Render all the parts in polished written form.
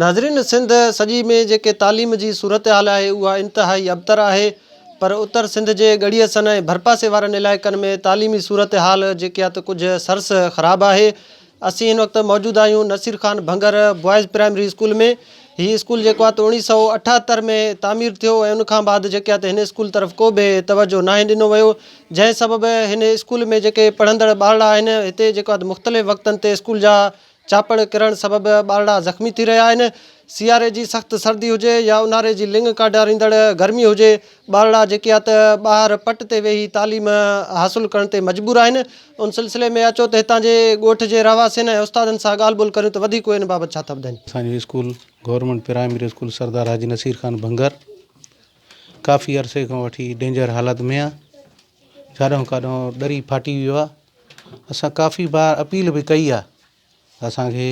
ناظرين سنڌ سڄي ۾ جيڪي تعليم جي صورتحال آهي اها انتهائي ابتر آهي پر اتر سنڌ جي ڳڙهي سن ۽ ڀرپاسي وارن علائقن ۾ تعليمي صورتحال جيڪي آهي ته ڪجهه سرس خراب آهي اسين هن وقت موجود آهيون Naseer Khan Bhangar boys primary school ۾ هي اسڪول جيڪو آهي ته اوڻيهه سئو اٺاهتر ۾ تعمير ٿيو ۽ ان کان بعد جيڪي آهي ته هن اسڪول طرف ڪو به توجهه ناهي ڏنو ويو جنهن سبب هن اسڪول ۾ جيڪي پڙهندڙ ٻارڙا آهن هتي جيڪو آهي ته مختلف وقتن تي اسڪول جا چاپڙ ڪرڻ سبب ٻارڙا زخمي ٿي رهيا آهن، سياري جي سخت سردي هجي يا اونهاري جي لڱ ڪاڍاريندڙ گرمي هجي، ٻارڙا جيڪي آ ته ٻاهر پٽ تي ويهي تعليم حاصل ڪرڻ تي مجبور آهن، ان سلسلي ۾ اچو ته هتان جي ڳوٺ جي رهواسين ۽ استادن سان ڳالهه ٻولهه ڪريون ته وڌيڪ اهي ان بابت ڇا ٿا ٻڌائين. اسان جو school government primary school Sardar Haji Naseer Khan Bhangar ڪافي عرصي کان وٺي ڊينجر حالت ۾ آ جاڏهون ڪاڏهون ڏري ڦاٽي ويو آ اسان ڪافي بار اپيل به ڪئي آ ته اسان کي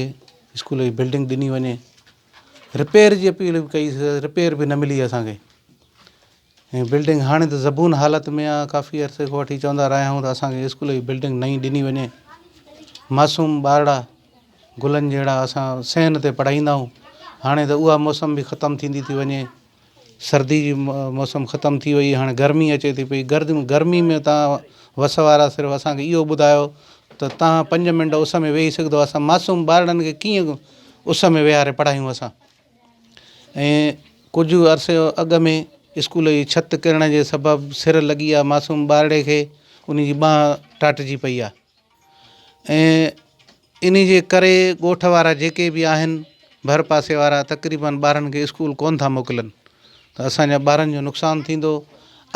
اسڪول جي بلڊنگ ڏني وڃي رپيئر جي اپيل به ڪئي رپيئر به نه ملي اسان کي ۽ بلڊنگ هاڻي ته زبون حالت ۾ آ ڪافي عرصي کان وٺي چوندا رهيا آهيون ته اسان کي اسڪول جي بلڊنگ نئين ڏني وڃي معصوم ٻارڙا گلن جهڙا اسان صحن تي پڙهائيندا آهيون هاڻي ته اها موسم به ختم ٿيندي ٿي وڃي سردي جي موسم ختم ٿي وئي هاڻي گرمي اچي ٿي پئي گرمي ۾ تان وس وارا صرف اسان کي اهو ٻڌايو ته تان پنج منٽ اس ۾ ويهي سگهندو اسان معصوم ٻارڙن کي ڪيئن اس ۾ ويهاري پڙهايون اسان ۽ ڪجهه عرصي اڳ ۾ اسڪول جي ڇت ڪرڻ جي سبب سر لڳي آ معصوم ٻارڙي کي ان جي ٻانهن ٽاٽجي پئي آ ۽ انهي جي ڪري ڳوٺ وارا جيڪي به آهن ڀر پاسي وارا تقريبن ٻارن کي اسڪول ڪونه ٿا موڪلن ته اسان جا ٻارن جو نقصان ٿيندو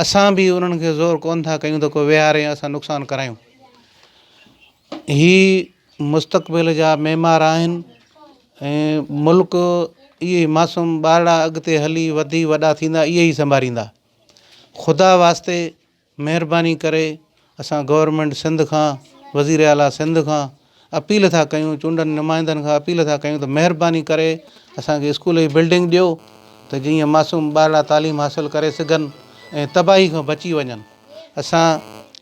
اسان به انهن کي زور ڪونه ٿا ڪيون ته ڪو ويهاري اسان نقصان ڪرايون هي مستقبل جا معمار آهن ۽ ملڪ اهي معصوم ٻارڙا اڳتي هلي وڌي وڏا ٿيندا اهي ئي سنڀاريندا خدا واسطي مهرباني ڪري اسان گورنمينٽ سنڌ کان وزير اعليٰ سنڌ کان اپيل ٿا ڪيون چونڊن نمائندن کان اپيل ٿا ڪيون ته مهرباني ڪري اسان کي اسڪول جي بلڊنگ ڏيو ته جيئن معصوم ٻارڙا تعليم حاصل ڪري سگهن ۽ تباهي کان بچي وڃن اسان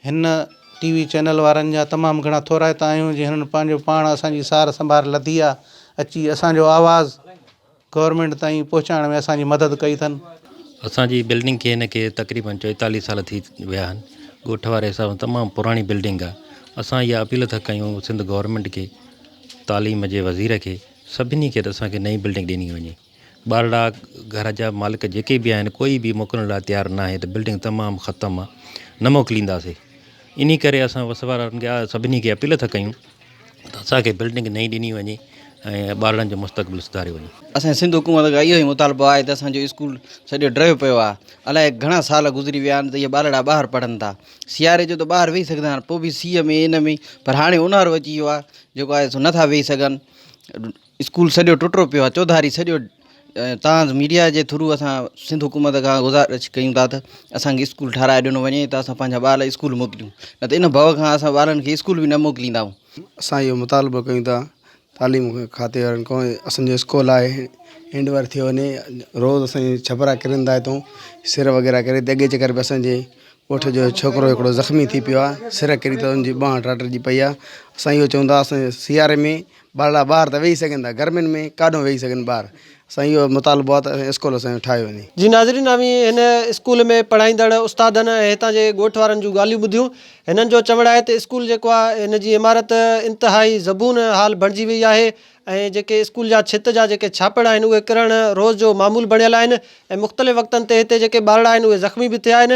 هن ٽي وي چينل وارن جا تمام گهڻا ٿورائتا آهيون جي هنن پنهنجو پاڻ اسان جي سار سنڀار لڌي آ اچي اسان جو آواز گورنمينٽ تائين پهچائڻ ۾ اسان جي مدد ڪئي اٿن. اسان جي بلڊنگ کي هن کي تقريبن چوئيتاليهه سال ٿي ويا آهن ڳوٺ واري حساب سان تمام پراڻي بلڊنگ آهي اسان اها اپيل ٿا ڪيون سنڌ گورنمينٽ کي تعليم جي وزير کي سڀني کي ته اسان کي نئين بلڊنگ ڏني وڃي ٻارڙا گهر جا مالڪ جيڪي به آهن ڪوئي به موڪلڻ لاء تيار ناهي ته بلڊنگ تمام ختم آهي نه موڪلينداسي انهي ڪري اسان وس وارن کي سڀني کي اپيل ٿا ڪيون ته اسان کي بلڊنگ نئين ڏني وڃي ۽ ٻارڙن جو مستقبل سڌاريو وڃي. اسان جي سنڌ حڪومت کان اهو ئي مطالبو آهي ته اسان جو اسڪول سڄو ڊهيو پيو آهي الائي گهڻا سال گذري ويا آهن ته اهي ٻارڙا ٻاهر پڙهن ٿا سياري جو ته ٻاهر ويهي سگهندا آهن پوء به سيء ۾ ان ۾ پر هاڻي اونهارو اچي ويو آهي جيڪو آهي سو نٿا ويهي سگهن اسڪول سڄو ٽٽو پيو آهي چوڌاري سڄو تان ميڊيا جي ٿرو اسان سنڌ حڪومت کان گذارش ڪيون ٿا ته اسانکي اسڪول ٺاراهي ڏنو وڃي ته اسان پنهنجا ٻار اسڪول موڪليون نه ته ان ڀؤ کان اسان ٻارن کي اسڪول به نه موڪليندا آهيون. اسان اهو مطالبو ڪيون ٿا تعليم کاتي وارن کان اسان جو اسڪول آهي هينڊ اوور ٿيو وڃي روز اسان جي ڇپرا ڪرن ٿا هتون سر وغيره ڪري ته اڳي چڪر به اسان جي ڳوٺ جو ڇوڪرو هڪڙو زخمي ٿي پيو آهي سر ڪري ته ان جي ٻانهن ٽاٽجي پئي آهي اسان اهو چئون ٿا اسان سياري ۾ ٻارڙا ٻاهر ته ويهي سگهن ٿا گرمين ۾ ڪاڏو ويهي سگهن ٻار اسان اهو مطالبو آهي ته اسڪول اسان جو ٺاهيو وڃي. جي ناظرين اوهين هن اسڪول ۾ پڙهائيندڙ استادن ۽ هتان جي ڳوٺ وارن جون ڳالهيون ٻڌيون هنن جو چوڻ آهي ته اسڪول جيڪو آهي هن جي عمارت انتهائي زبون حال بڻجي وئي آهي ۽ جيڪي اسڪول جا ڇت جا جيڪي ڇاپڙ آهن اهي ڪرڻ روز جو معمول بڻيل آهن ۽ مختلف وقتن تي هتي جيڪي ٻارڙا آهن اهي زخمي به ٿيا آهن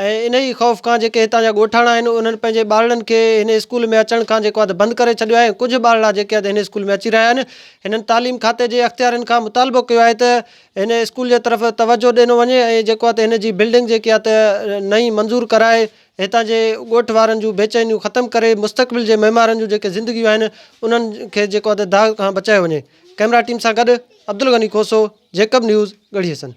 ۽ انهي خوف کان جيڪي هتان جا ڳوٺاڻا آهن انهن پنهنجي ٻارڙن کي هن اسڪول ۾ اچڻ کان جيڪو آهي ته بند ڪري ڇڏيو آهي ۽ ڪجهه ٻارڙا جيڪي آهي ته هن اسڪول ۾ اچي رهيا آهن هنن تعليم کاتي جي اختيارين کان مطالبو ڪيو آهي ته هن اسڪول جي طرف توجهه ڏنو وڃي ۽ جيڪو آهي ته هن جي بلڊنگ جيڪي آهي ته نئين منظور ڪرائي هتان جي ڳوٺ وارن جون بيچينيون ختم ڪري مستقبل جي معمارن جون جيڪي زندگيون آهن انهن کي جيڪو آهي ته داغ کان بچايو وڃي ڪئميرا ٽيم سان گڏ عبدالغني کوسو جيڪب نيوز ڳڙهي حسن.